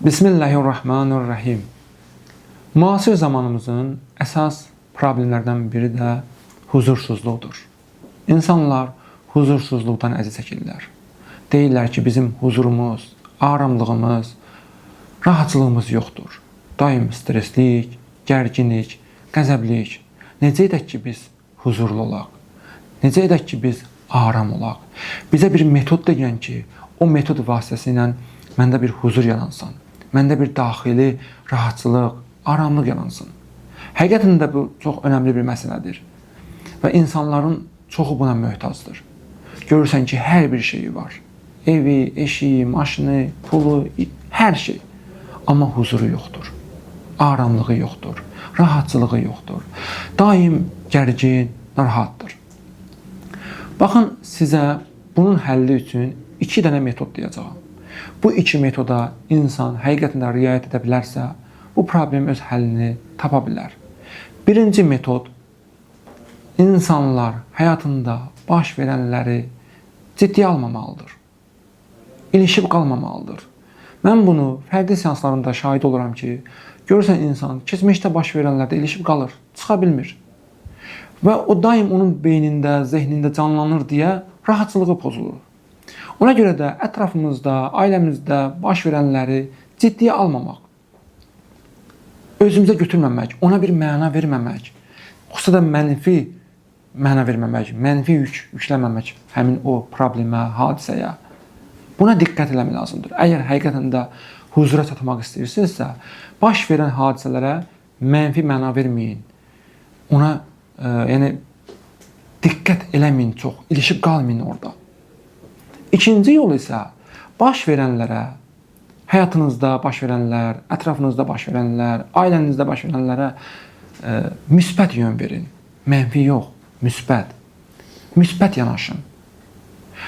Bismillahirrahmanirrahim. Müasir zamanımızın əsas problemlərdən biri də huzursuzluqdur. İnsanlar huzursuzluqdan əziyyət çəkirlər. Deyirlər ki, bizim huzurumuz, aramlığımız, rahatçılığımız yoxdur. Daim streslik, gərginlik, qəzəblik. Necə edək ki, biz huzurlu olaq? Necə edək ki, biz aram olaq? Bizə bir metod deyən ki, o metod vasitəsilə məndə bir huzur yaransın. Məndə bir daxili rahatçılıq, aramlıq yaransın. Həqiqətən də bu çox önəmli bir məsələdir. Və insanların çoxu buna möhtacdır. Görürsən ki, hər bir şeyi var. Evi, eşiyi, maşını, pulu, hər şey. Amma huzuru yoxdur. Aramlığı yoxdur. Rahatçılığı yoxdur. Daim gərgin, narahatdır. Baxın, sizə bunun həlli üçün iki dənə metod deyəcəyəm. Bu iki metoda insan həqiqətən də riayət edə bilərsə, bu problem öz həllini tapa bilər. Birinci metod, insanlar həyatında baş verənləri ciddiyə almamalıdır. İlişib qalmamalıdır. Mən bunu fərqli seanslarında şahid oluram ki, görürsən insan keçmişdə baş verənlərdə ilişib qalır, çıxa bilmir. Və o daim onun beynində, zehnində canlanır deyə rahatçılığı pozulur. Ona görə də ətrafımızda, ailəmizdə baş verənləri ciddiyə almamaq, özümüzə götürməmək, ona bir məna verməmək, xüsusilə də mənfi məna verməmək, mənfi yük yükləməmək həmin o problemə, hadisəyə. Buna diqqət eləmək lazımdır. Əgər həqiqətən də huzura çatmaq istəyirsinizsə, baş verən hadisələrə mənfi məna verməyin. Ona yəni diqqət eləməyin çox, ilişib qalmayın orada. İkinci yol isə baş verənlərə, həyatınızda baş verənlər, ətrafınızda baş verənlər, ailənizdə baş verənlərə müsbət yön verin. Mənfi yox, müsbət. Müsbət yanaşın.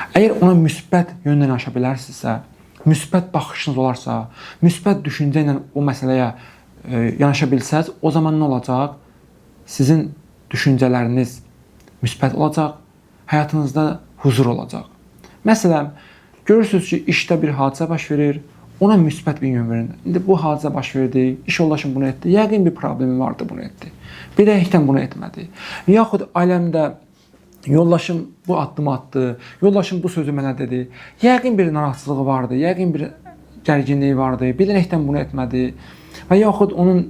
Əgər ona müsbət yöndən yanaşa bilərsinizsə, müsbət baxışınız olarsa, müsbət düşüncə ilə o məsələyə yanaşa bilsəz, o zaman nə olacaq? Sizin düşüncələriniz müsbət olacaq, həyatınızda huzur olacaq. Məsələn, görürsünüz ki, işdə bir hadisə baş verir, ona müsbət bir yön verin. İndi bu hadisə baş verdi, iş yoldaşım bunu etdi, yəqin bir problemi vardı bunu etdi. Bilərəkdən bunu etmədi. Yaxud ailəmdə yoldaşım bu addımı atdı, yoldaşım bu sözü mənə dedi. Yəqin bir narahatçılığı vardı, yəqin bir gərginliyi vardı, bilərəkdən bunu etmədi. Və yaxud onun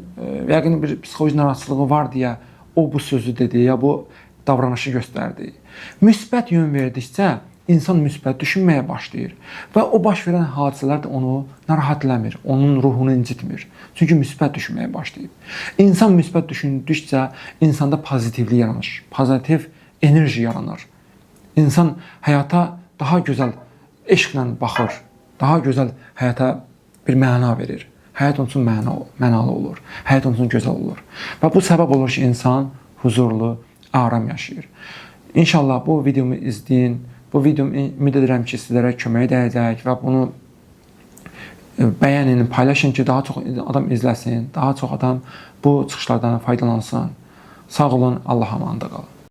yəqin bir psixoloji narahatçılığı var deyə o bu sözü dedi ya bu davranışı göstərdi. Müsbət yön verdikcə insan müsbət düşünməyə başlayır və o baş verən hadisələr də onu narahat eləmir, onun ruhunu incitmir. Çünki müsbət düşünməyə başlayıb. İnsan müsbət düşündükcə insanda pozitivlik yaranır, pozitiv enerji yaranır. İnsan həyata daha gözəl eşqlə baxır, daha gözəl həyata bir məna verir. Həyat onun üçün mənalı olur. Həyat onun üçün gözəl olur. Və bu səbəb olur ki, insan huzurlu, aram yaşayır. İnşallah bu videomu izləyin. Bu videom ümid edirəm ki, sizlərə kömək edəcək və bunu bəyənin, paylaşın ki, daha çox adam izləsin, daha çox adam bu çıxışlardan faydalansın. Sağ olun, Allah'a emanet qalın.